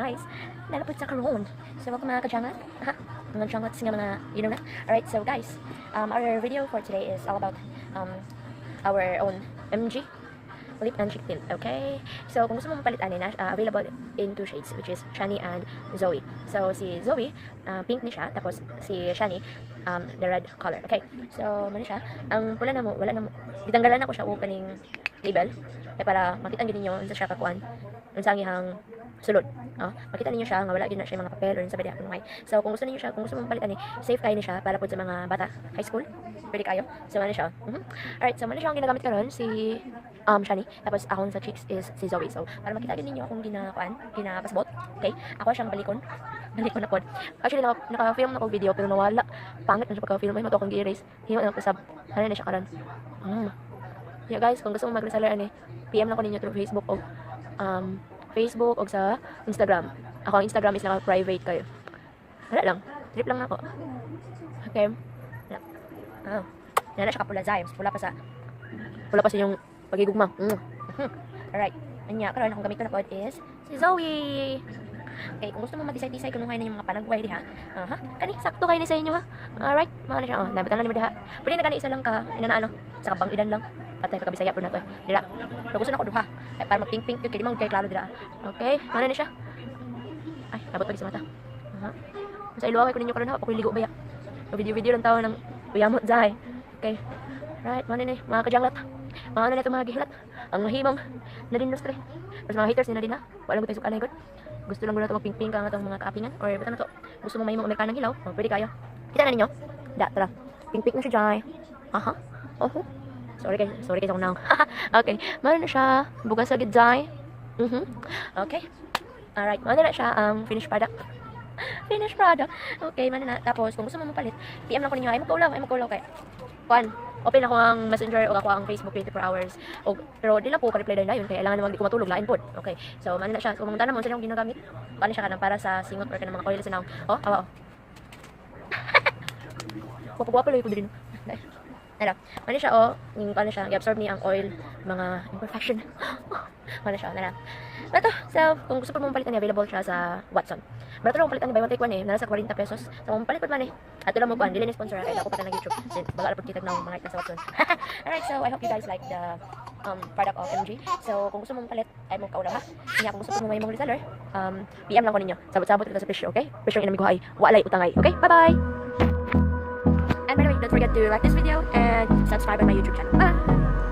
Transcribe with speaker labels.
Speaker 1: Guys, nalapot sa karon. So welcome, mga kajangat. Aha, mga jangats nga mga, you know na. Alright, so guys, our video for today is all about our own MG lip and cheek tint. Okay? So, kung gusto mo mapalit ani na, available in two shades, which is Shani and Zoe. So, si Zoe, pink ni siya, tapos si Shani, the red color. Okay? So, mao siya. Ang pula na mo, wala na mo, gitanggalan nako siya og kaning label, kaya para makita gyud ninyo unsa siya kakuan, unsa ang iyang sulod. Oh, makita ninyo siya nga wala gyud na siya mga papel or unsa ba diha kuno. So kung gusto niyo siya, kung gusto mong palitan ni, safe kayo ni siya para pod sa mga bata, high school. Pwede kayo. So ano siya? Alright, so mao siya ang ginagamit karon, si Shani. Tapos akong sa cheeks is si Zoe. So para makita gyud ninyo akong ginakuan, ginapasbot. Okay? Ako siyang balikon. Balikon na pod. Actually, naka-film na ko video pero nawala. Pangit na siya pagka-film. Ay, mato akong gi-erase. Himo na ko sab. Ano na siya karon. Yeah guys, kung gusto mo mag-reseller ani, PM lang ko ninyo through Facebook o sa Instagram. Ako ang Instagram is naka-private kayo. Wala lang. Trip lang ako. Okay. Wala. Ah. Wala na siya kapula, Zay. Mas pula pa sa inyong pagigugma. Alright. Anya, karon akong gamit ko na pod is si Zoe. Okay, kung gusto mo mag-decide-decide kung na yung mga panagway diha. Aha. Kani sakto kayo ni sa inyo ha. Alright, mga na siya. Oh, nabitan na ni mo diha. Pwede na gani isa lang ka, ina na ano, sa kabang idan lang. Patay ka Bisaya po na to eh. Dira. Pero gusto na ko duha. Ay, para mag-pink-pink yun, kay di man kay klaro dira. Okay, ano na siya? Ay, abot pa sa mata. Aha. Sa iluwa ko ninyo karon ha, pakoy ligo ba ya. Video-video lang tawo ng uyamot zay. Okay. Right, mao ni mga kajanglat. Mga ano na ito, mga gihilat. Ang mahimong na din lustre. Pero sa mga haters ni na din ha. Wala ko tayo sukanay god. Gusto lang ko na ito mag-pink-pink ang atong mga kaapingan. Or basta na to. Gusto mo mahimong Amerikanang hilaw. Oh, pwede kayo. Kita na ninyo. Da, tara. Pink-pink na siya, Jai. Aha. Oh. Sorry guys, sorry guys ako nang. Okay. Mao na siya. Bugas sa gid, Jai. Okay. Alright, mao na siya ang finished product. Finished product. Okay, mao na. Tapos, kung gusto mo mapalit, PM lang ko ninyo. Ay magkaulaw kay. Kuan, open ako ang Messenger o ako ang Facebook 24 hours. O, pero di lang po ka-reply dahil dayon kay kailangan naman di ko matulog, lain pod. Okay. So, mao na siya. So, kung mo sa akong ginagamit, paano siya kanang para sa singot or kanang mga oil sa naong. Oh, awa oh. Guwapo-guwapo lang ko din. Ano, ano siya oh, yung ano siya, i-absorb niya ang oil, mga imperfection. Ano siya, nala. Ito, so, kung gusto po mong palitan, available siya sa Watson. Barato lang palitan ni, buy one take one eh, nasa 40 pesos. So, kung palit man eh, ato lang mo kuan, dili ni sponsor kay ako pa nag YouTube. Sin baga po kitag ng mga sa Watson. Alright, so I hope you guys like the product of MG. So, kung gusto mong palit, ay mo kaulaw ha. Kanya kung gusto mo may mong reseller, PM lang ko ninyo. Sabot-sabot kita sa presyo, okay? Presyo ang inamigo ay walay utangay. Okay? Bye-bye! And by the way, don't forget to like this video and subscribe on my YouTube channel. Bye!